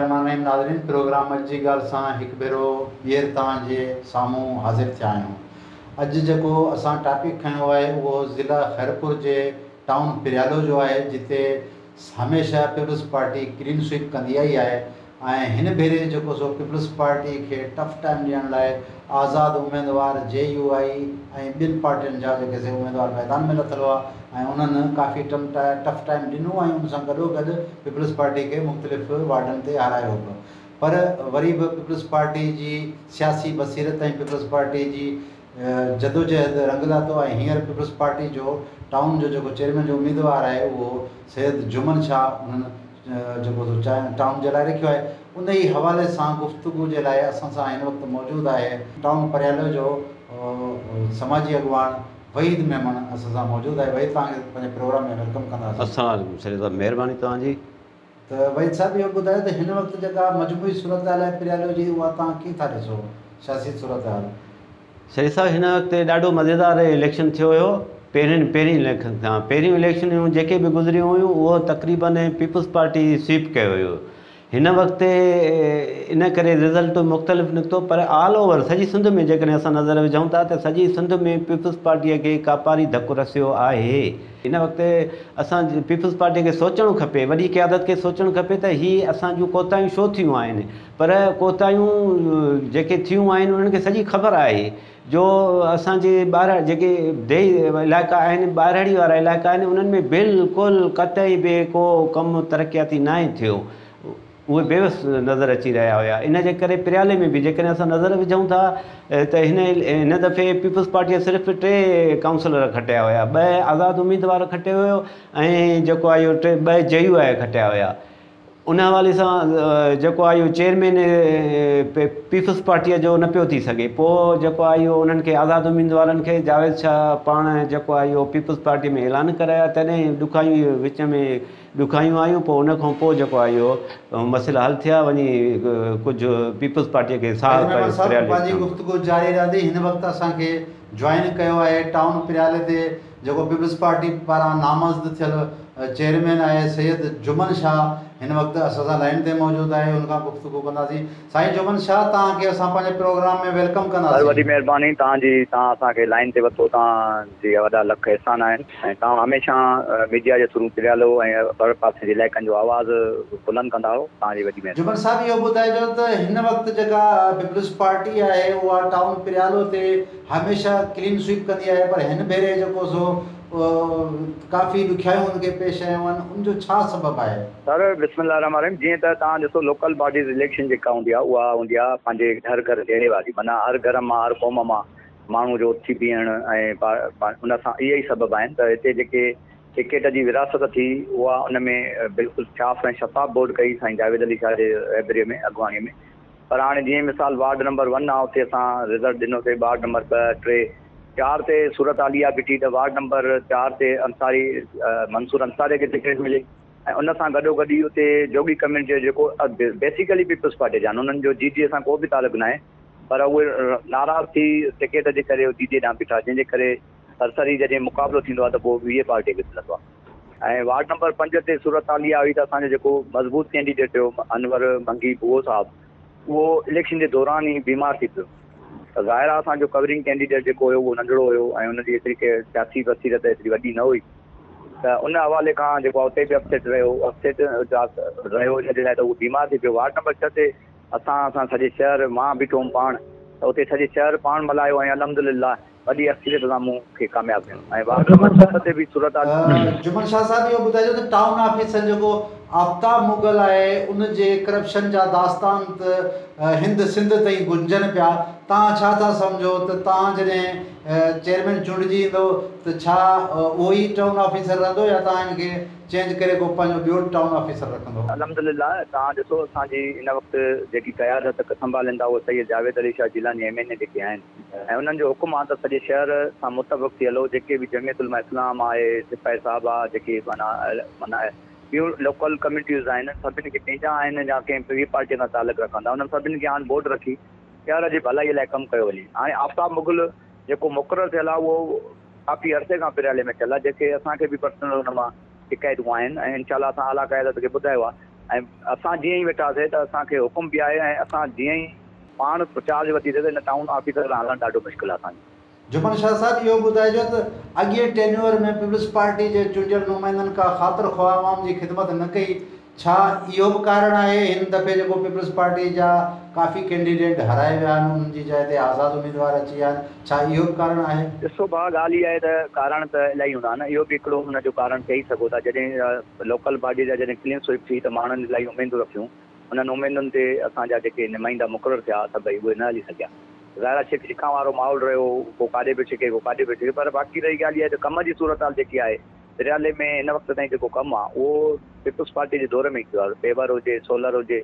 الرحمٰن الرحيم ناظرين پروگرام اڄ جي ڳالهه سان هڪ ڀيرو ٻيهر توهان جي سامهون حاضر ٿيا آهيون اڄ جيڪو اسان ٽاپڪ کنيو آهي اهو ضلع خيرپور جي ٽائون پريالو جو آهي جتي هميشه پيپلز پارٽي ڪلين سوئيپ ڪندي آئي آهي ۽ هن ڀيري جيڪو سو پيپلز پارٽي کي ٽف ٽائيم ڏيڻ لاء آزاد اميدوار جي يو آء ۽ ٻين پارٽين جا جيڪي سي اميدوار ميدان ۾ لٿل هئا ۽ انهن ڪافي ٽم ٽف ٽائيم ڏنو ۽ ان سان گڏو گڏ پيپلز پارٽي کي مختلف وارڊن تي هارايو به پر وري به پيپلز پارٽي جي سياسي بصيرت ۽ پيپلز پارٽي جي جدوجهد رنگ لاتو ۽ هينئر پيپلز پارٽي جو ٽائون جو جيڪو چيئرمين جو اميدوار آهي اهو سيد جمن شاهه انهن جيڪو سو ٽائون جي لاء رکيو آهي ان ئي حوالي سان گفتگو جي لاء اسان سان هن وقت موجود آهي ٽائون پريالو جو سماجي اڳواڻ وحيد ميمڻ اسان سان موجود آهي وحيد توهان کي پنهنجي پروگرام ۾ welcome ڪنداسين. السلام عليڪم سيد صاحب مهرباني توهان جي. ته وحيد صاحب اهو ٻڌايو ته هن وقت جيڪا مجموعي صورتحال آهي پريالو جي اها توهان ڪيئن ٿا ڏسو سياسي صورتحال. شريف صاحب هن وقت ڏاڍو مزيدار اليڪشن ٿيو هيو پهرين پهرين اليڪشن کان پهريون اليڪشنون جيڪي به گذريون هيون اهو تقريبن پيپلز پارٽي سويپ ڪيو هيو هن وقت ان ڪري رزلٽ مختلف نڪتو پر آل اوور سڄي سنڌ ۾ جيڪڏهن اسان نظر وجهون ٿا ته سڄي سنڌ ۾ پيپلز پارٽيء کي ڪاپاري ڌڪ رسيو آهي هن وقت اسان پيپلز پارٽيء کي سوچڻ کپي وڏي قيادت کي سوچڻ کپي ته هي اسان جون ڪوتاهيون ڇو ٿيون آهن پر ڪوتاهيون جيڪي ٿيون آهن انهن کي سڄي خبر آهي جو اسان جي ٻاهر جيڪي ديهي علائقا آهن ٻاهرڙي وارا علائقا آهن انهن ۾ بلڪل قطعي به ڪو ڪم ترقياتي ناهي ٿيو اهي بيوس نظر اچي رهيا هيا ان جي ڪري پريالي ۾ به جيڪڏهن اسان نظر وجهون ٿا ته هن هن دفعي پيپلز پارٽيء صرف ٽي ڪائونسلر کٽيا هيا ٻه آزاد اميدوار کٽيو هيو ۽ جيڪو آهي اهو ٽي ٻه جي يو آء کٽيا هيا ان حوالي سان جيڪو آهي اهو چيئرمين پيپلز پارٽيء جو نه پيو ٿي سگهي پوء جيڪو آهي اهو انهن کي آزاد اميدوارن کي جاويد شاهه پاڻ جيڪو آهي اهو پيپلز پارٽيء ۾ اعلان ڪرايا تڏهن ڏکايون وچ ۾ ڏکايون آيون پوء ان کان پوء جيڪو آهي اهو مسئلا حل ٿيا وڃي ڪجهه پيپلز پارٽيء کي ساهه ميمڻ پيو صاحب پريالي پنهنجي سان. گفتگو جاري رهندي هن وقت اسان کي جوائن ڪيو آهي ٽائون پريالي تي جيڪو پيپلز پارٽي پاران نامزد ٿيل چيئرمين آهي سيد جمن شاهه هن وقت اسان سان لائين تي موجود آهي ان کان گفتگو ڪنداسين سائين جمن شاهه توهان کي اسان پنهنجي پروگرام ۾ welcome سر ڪنداسين. وڏي مهرباني توهان جي توهان اسان کي لائين تي ورتو توهان جي وڏا لک احسان آهن ۽ توهان هميشه ميڊيا جي ٿرو پريالو ۽ ڀر پاسي جي علائقن جو آواز بلند ڪندا آهو توهان جي وڏي مهرباني. جمن صاحب اهو ٻڌائجو ته هن وقت جيڪا پيپلز پارٽي آهي اها ٽائون پريالو تي هميشه ڪلين سوئيپ ڪندي آهي پر هن ڀيري جيڪو سو ڪافي ڏکيائيون ان کي پيش آيون آهن ان جو ڇا سبب آهي؟ سر بسم الله الرحمٰن الرحيم جيئن ته توهان ڏسو لوڪل باڊيز اليڪشن جيڪا هوندي آهي اها هوندي آهي پنهنجي هر گهر ديري واري معنيٰ هر گهر مان هر قوم مان ماڻهو جو اٿي بيهڻ ۽ ان سان اهي ئي سبب آهن ته هتي جيڪي ٽڪيٽ جي ورهاست ٿي اها ان ۾ بلڪل صاف ۽ شفاف بورڊ ڪئي سائين جاويد علي شاهه جي رهبري ۾ اڳواڻي ۾ پر هاڻي جيئن مثال وارڊ نمبر ون آ اتي اسان رزلٽ ڏنوسي وارڊ نمبر ٻه، ٽي، چار تي صورت حال اها بيٺي ته وارڊ نمبر چار تي انصاري منصور انصاري کي ٽڪيٽ ملي ۽ ان سان گڏو گڏ ئي اتي جوڳي ڪميونٽي جو جيڪو بيسيڪلي پيپلز پارٽي جا آهن انهن جو جي ڊي اي سان ڪو به تعلق ناهي پر اهي ناراض ٿي ٽڪيٽ جي ڪري جي ڊي اي ڏانهن بيٺا جنهن جي ڪري سرسري جڏهن مقابلو ٿيندو آهي ته پوء ٻي پارٽي کي ملندو آهي ۽ وارڊ نمبر پنج تي صورت حال اها هئي ته اسان جو جيڪو مضبوط ڪينڊيڊيٽ هيو انور منگي ڀوئو صاحب اهو اليڪشن جي دوران ئي بيمار ٿي پيو ته ظاهر آهي اسان جو ڪورنگ ڪينڊيڊيٽ جيڪو هيو اهو ننڍڙو هيو ۽ ان جي ايتري سياسي بصيرت ايتري وڏي نه هئي ته ان حوالي کان جيڪو اتي به اپسيٽ رهيو اپسيٽ رهيو ان جي لاء ته اهو بيمار ٿي پيو وارڊ نمبر ڇهه تي اسان اسان سڄي شهر مان بيٺو هوم پاڻ ته اتي سڄي شهر پاڻ ملهايو ۽ الحمدلله وڏي اڪثريت سان مون کي ڪامياب ڪيو ۽ وارڊ نمبر ست تي به صورتحال. جمن شاهه صاحب اهو ٻڌائجو ته ٽائون آفيسر جيڪو آفتاب مغل آهي ان جي ڪرپشن جا داستان ته هند سنڌ تائين گونجن پيا توهان ڇا ٿا سمجهو ته توهان جڏهن چيئرمين چونڊجي ايندو ته ڇا اهو ئي ٽائون آفيسر رهندو يا توهان ان کي چينج ڪري ڪو پنهنجو ٻيو ٽائون آفيسر رکندو؟ الحمدلله توهان ڏسو اسان جي هن وقت جيڪي قيادت سنڀالين ٿا اهي Syed Javed Ali Shah Jilani M N A جيڪي آهن ۽ انهن جو حڪم آ ته سڄي شهر سان متفق ٿي هلو، جيڪي به جمعيت علماء اسلام آهي، سپاهي صاحب آ، جيڪي معنيٰ معنيٰ ٻيون لوڪل ڪميونٽيز آهن، سڀني کي پنهنجا آهن يا ڪنهن ٻي پارٽيء سان تعلق رکن ٿا، انهن سڀني کي آن بورڊ رکي شهر جي ڀلائيء لاء ڪم ڪيو وڃي. هاڻي آفتاب مغل جيڪو مقرر ٿيل آ، اهو ڪافي عرصي کان پريالي ۾ ٿيل آ، جيڪي اسان کي به پرسنل ان مان شڪايتون آهن ۽ انشاء الله اسان اعليٰ قيادت کي ٻڌايو آ. ۽ اسان جيئن ئي ويٺاسي ته اسان کي حڪم به آهي ۽ اسان جيئن ئي پاڻ چارج ورتي ته هن ٽائون آفيسر سان هلڻ ڏاڍو مشڪل آهي اسان جو. جمن شاهه صاحب اهو ٻڌائجو ته اڳئين ٽينيوئر ۾ پيپلز پارٽي جي چونڊيل نمائندن ڪا خاطر خواهه عوام جي خدمت نه ڪئي، ڇا اهو به ڪارڻ آهي هن دفعي جيڪو پيپلز پارٽي جا ڪافي ڪينڊيڊيٽ هارائي ويا آهن انهن جي جاء تي آزاد اميدوار اچي ويا آهن، ڇا اهو به ڪارڻ آهي؟ ڏسو ڀاء ڳالهه اها آهي ته ڪارڻ ته الاهي هوندا آهن اهو به هڪڙو ان جو ڪارڻ چئي سگهو ٿا جڏهن لوڪل باڊي جا جڏهن ڪلين سوئپ ٿي ته ماڻهن الاهي اميدون رکيون انهن اميدن تي اسان جا جيڪي نمائندا مقرر ٿيا سڀئي اهي نه هلي سگهيا ظاهر آهي ڇڪ ڇڪان وارو ماحول رهيو، ڪو ڪاڏي پيو ڇڪي، ڪو ڪاڏي پيو ڇڪي، پر باقي رهي ڳالهه اها ته ڪم جي صورتحال جيڪي آهي، پريالي ۾ هن وقت تائين جيڪو ڪم آهي، اهو پيپلز پارٽي جي دور ۾ ئي ٿيو آهي، پيور هجي، سولر هجي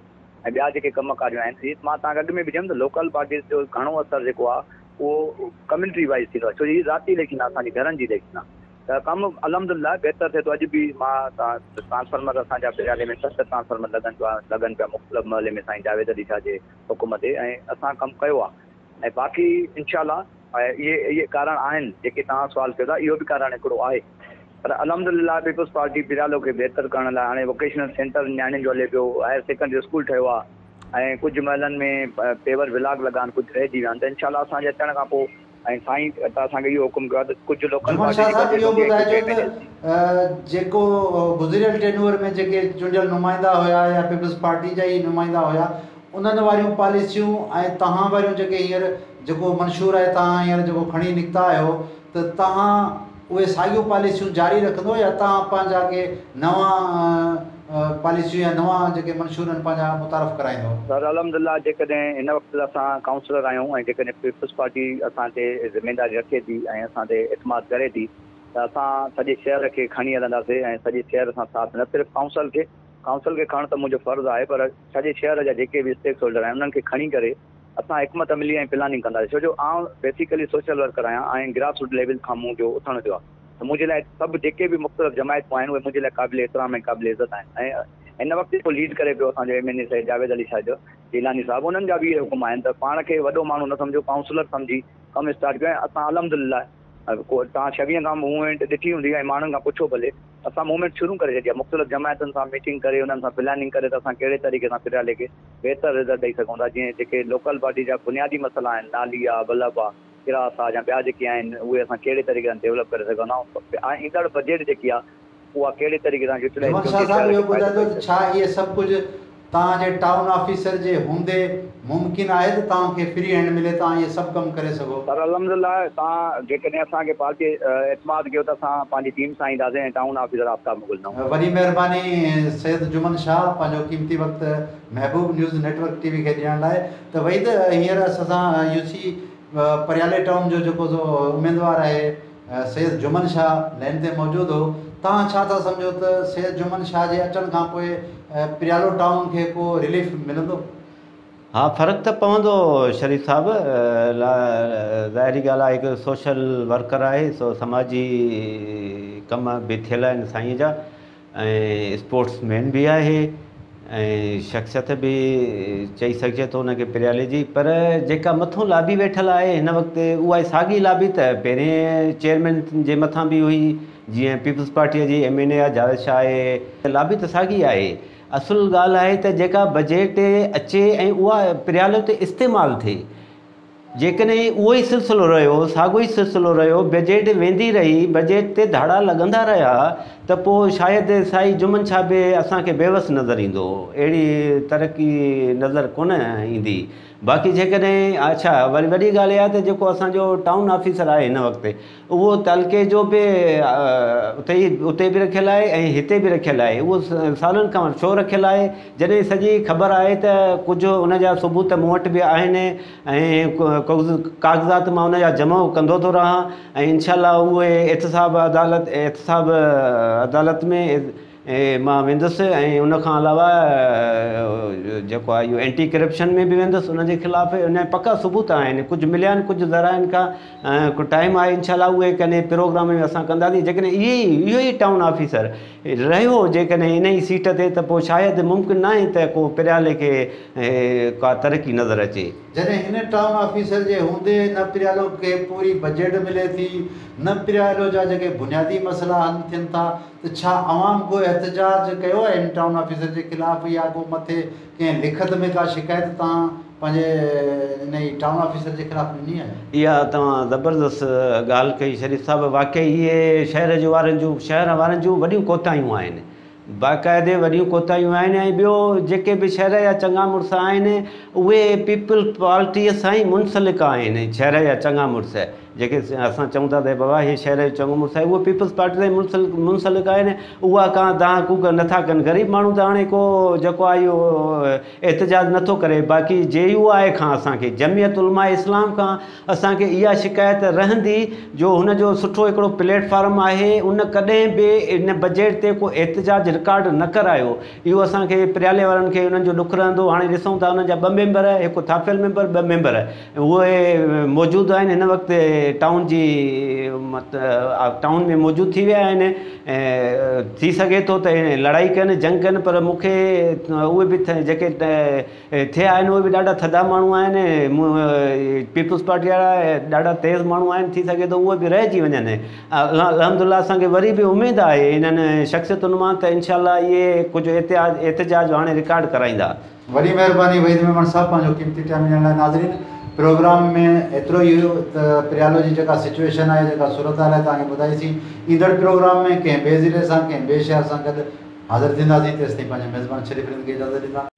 ۽ ٻيا جيڪي ڪم ڪاريون آهن، هي مان توهان کي اڳ ۾ به چيم ته لوڪل باڊيز جو گهڻو اثر جيڪو آهي، اهو ڪميونٽي وائيز ٿيندو آهي، ڇو جو هي ذاتي اليڪشن آهي، اسان جي گهرن جي اليڪشن آهي ته ڪم الحمدلله بهتر ٿئي ٿو، اڄ به مان ٽرانسفارمر اسان جا پريالي ۾ ست ٽرانسفارمر لڳن پيا لڳن پيا مختلف محلي ۾ سائين جاويد علي شاهه جي حڪم تي ۽ اسان ڪم ڪيو آهي ۽ باقي انشاء الله اهي اهي ڪارڻ آهن جيڪي توهان سوال ڪيو ٿا اهو به ڪارڻ هڪڙو آهي پر الحمد لله پيپلز پارٽي پريالو کي بهتر ڪرڻ لاء هاڻي ووڪيشنل سينٽر نياڻين جو هلي پيو هائر سيڪنڊري اسڪول ٺهيو آهي ۽ ڪجهه محلن ۾ پيور بلاڪ لڳا آهن ڪجهه رهجي ويا آهن ته انشاء الله اسان جي اچڻ کان پوء ۽ سائين ته اسان کي اهو حڪم ڪيو آهي ته ڪجهه لوڪل جمن باڊي شاهه جي صاحب بجيٽ اهو هوندي ۽ ٻڌائجو ڪجهه ايم ته اين ايز جي. جيڪو گذريل ٽينوئر ۾ جيڪي چونڊيل نمائندا هيا يا پيپلز پارٽي جا ئي نمائندا هيا انهن واريون پاليسيون ۽ توهان واريون جيڪي هينئر جيڪو منشور آهي توهان هينئر جيڪو کڻي نڪتا آهيو ته توهان اهي ساڳيون پاليسيون جاري رکندو يا توهان پنهنجا ڪي نوان پاليسيون يا نوان جيڪي منشور آهن پنهنجا متعارف ڪرائيندو؟ سر الحمدلله جيڪڏهن هن وقت اسان ڪائونسلر آهيون ۽ جيڪڏهن پيپلز پارٽي اسان تي ذميداري رکي ٿي ۽ اسان تي اعتماد ڪري ٿي ته اسان سڄي شهر کي کڻي هلنداسين ۽ سڄي شهر سان ساٿ نه صرف ڪائونسل کي ڪائونسل کي کڻڻ ته منهنجو فرض آهي پر سڄي شهر جا جيڪي به اسٽيڪ هولڊر آهن انهن کي کڻي ڪري اسان حڪمت عملي ۽ پلاننگ ڪنداسين ڇو جو آئون بيسيڪلي سوشل ورڪر آهيان ۽ گراس روٽ ليول کان منهنجو اٿڻ ٿيو آهي ته منهنجي لاء سڀ جيڪي به مختلف جماعتون آهن اهي منهنجي لاء قابل احترام ۽ قابل عزت آهن ۽ هن وقت جيڪو ليڊ ڪري پيو اسان جو ايم اين اي سيد جاويد علي شاهه جو جيلاني صاحب انهن جا به اهي حڪم آهن ته پاڻ کي وڏو ماڻهو نه سمجهو ڪائونسلر سمجهي ڪم اسٽارٽ ڪيو ۽ اسان الحمد لله توهان ڇويهه کان موومينٽ ڏٺي هوندي ۽ ماڻهن کان پڇو ڀلي اسان موومينٽ شروع ڪري ڇڏي آهي مختلف جماعتن سان ميٽنگ ڪري انهن سان پلاننگ ڪري ته اسان ڪهڙي طريقي سان پريالي کي بهتر رزلٽ ڏئي سگهون ٿا جيئن جيڪي لوڪل باڊي جا بنيادي مسئلا آهن نالي آهي بلب آهي ڪراس آ يا ٻيا جيڪي آهن اهي اسان ڪهڙي طريقي سان ڊيولپ ڪري سگهندا آهيون ۽ ايندڙ بجيٽ جيڪي آ اها ڪهڙي طريقي سان يوٽيلائز جمن ڪيون شاهه جيئن صاحب شهر اهو کي فائدو ٻڌائجو پئي ته سگهي. ڇا اهي سڀ ڪجهه توهان جي ٽائون آفيسر جي هوندي ممڪن آهي ته توهان کي فري هينڊ ملي توهان اهي سڀ ڪم ڪري سگهو؟ سر الحمدلله توهان جيڪڏهن اسان کي پارٽي اعتماد ڪيو ته اسان پنهنجي ٽيم سان اينداسين ۽ ٽائون آفيسر آفتاب مغل نه هوندو. وڏي مهرباني سيد جمن شاهه پنهنجو قيمتي وقت Mehboob news network T V کي ڏيڻ لاء ته وحيد هينئر اسان سان يو سي پريالي ٽائون جو جيڪو سو اميدوار آهي سيد جمن شاهه لائين تي موجود هو توهان ڇا ٿا سمجهو ته سيد جمن شاهه جي اچڻ کان پوء پريالو ٽائون کي ڪو رليف ملندو؟ ها فرق ته پوندو شريف صاحب ظاهري ڳالهه آهي هڪ سوشل ورڪر آهي سو سماجي ڪم به ٿيل آهن سائين جا ۽ اسپورٽس مين به آهي ۽ شخصيت به چئي سگهجي ٿو ان کي پريالي جي پر جيڪا مٿون لابي ويٺل آهي هن وقت اها ساڳي لابي ته پهرين چيئرمين جي مٿان به هئي جيئن پيپلز پارٽيء جي ايم اين اي جاويد شاهه آهي لابي ته ساڳي آهي اصل ڳالهه آهي ته جيڪا بجيٽ اچي ۽ اها پريالو تي استعمال ٿئي جيڪڏهن اهو ئي سلسلو رهيو، ساڳيو ئي سلسلو رهيو، بجيٽ ويندي رهي، بجيٽ تي ڌاڙا لڳندا رهيا ته پوء شايد سائين جمن شاهه به اسان کي بيوس نظر ايندو، اهڙي ترقي نظر ڪونه ايندي. باقي جيڪڏهن اڇا وري وڏي ڳالهه اها ته جيڪو اسان جو ٽائون آفيسر آهي هن وقت اهو تعلقي جو به اتي ئي اتي به رکيل آهي ۽ هتي به رکيل آهي اهو سالن کان ڇو رکيل آهي جڏهن سڄي خبر آهي ته ڪجهه ان جا ثبوت مون وٽ به آهن ۽ ڪاغذات مان ان جا جمع ڪندو ٿو رهان ۽ انشاء الله اهي احتساب عدالت احتساب عدالت ۾ مان ويندس ۽ ان کان علاوه جيڪو آهي اهو اينٽي ڪرپشن ۾ به ويندس ان جي خلاف ان جا پڪا ثبوت آهن ڪجهه مليا آهن ڪجهه ذرائعن کان ٽائيم آهي انشاء الله اهي ڪنهن پروگرام ۾ اسان ڪنداسين جيڪڏهن اهي ئي اهو ئي ٽائون آفيسر رهيو جيڪڏهن ان ئي سيٽ تي ته پوء شايد ممڪن ناهي ته ڪو پريالي کي ڪا ترقي نظر اچي. جڏهن هن ٽائون آفيسر جي هوندي نه پريالو کي پوري بجيٽ ملي ٿي نه پريالو جا جيڪي بنيادي مسئلا حل ٿين ٿا ته ڇا عوام ڪو احتجاج ڪيو آهي ان ٽائون آفيسر جي خلاف يا ڪو مٿي ڪنهن لکت ۾ ڪا شڪايت توهان پنهنجي انهي ٽائون آفيسر جي خلاف ڏني آهي؟ اها توهان زبردست ڳالهه ڪئي شريف صاحب واقعي اهي شهر جي وارن جون شهر وارن جون وڏيون ڪوتاهيون آهن باقاعدي وڏيون ڪوتاهيون آهن ۽ ٻيو جيڪي به شهر جا چڱا مڙس آهن اهي پيپلز پارٽيء سان ئي منسلڪ آهن شهر جا چڱا مڙس جيڪي اسان چئون ٿا ته بابا هي شهر جو چڱو مڙس آهي اهي پيپلز پارٽي سان ئي منسلڪ آهن اها ڪا دانهن ڪوڪ نٿا ڪن غريب ماڻهو ته هاڻي ڪو جيڪو آهي اهو احتجاج نٿو ڪري باقي جي يو آء کان اسان کي جمعيت علماء اسلام کان اسان کي اها شڪايت رهندي جو هن جو سٺو هڪڙو پليٽ فارم آهي ان ڪڏهن به ان بجيٽ تي ڪو احتجاج رڪارڊ نه ڪرايو اهو اسان کي پريالي وارن کي انهن جو ڏک رهندو هاڻي ڏسون ٿا انهن جا ٻه ميمبر هڪ ٿاڦيل ميمبر ٻه ميمبر اهي موجود آهن هن وقت ٽائون جي ٽائون ۾ موجود ٿي ويا آهن ٿي سگهي ٿو ته لڙائي ڪن جنگ ڪن پر مون کي اهي به جيڪي ٿيا آهن اهي به ڏاڍا ٿڌا ماڻهو آهن پيپلز پارٽي وارا ڏاڍا تيز ماڻهو آهن ٿي سگهي ٿو اهي به رهجي وڃن الحمد لله اسان کي وري به اميد آهي انهن شخصيتن مان ته انشاء الله اهي ڪجهه احتجاج هاڻي رڪارڊ ڪرائيندا. وڏي مهرباني وحيد ميمڻ صاحب پنهنجو قيمتي ٽائيم ڏيڻ لاء ناظرين پروگرام ۾ ايترو ئي هيو ته پريالو جي جيڪا سچويشن آهي جيڪا صورتحال آهي توهان کي ٻڌائي سين ايندڙ پروگرام ۾ ڪنهن ٻئي ضلعي سان ڪنهن ٻئي شهر سان گڏ حاضر ٿينداسين تيستائين پنهنجي ميزبان شريف رند کي اجازت ڏيندا.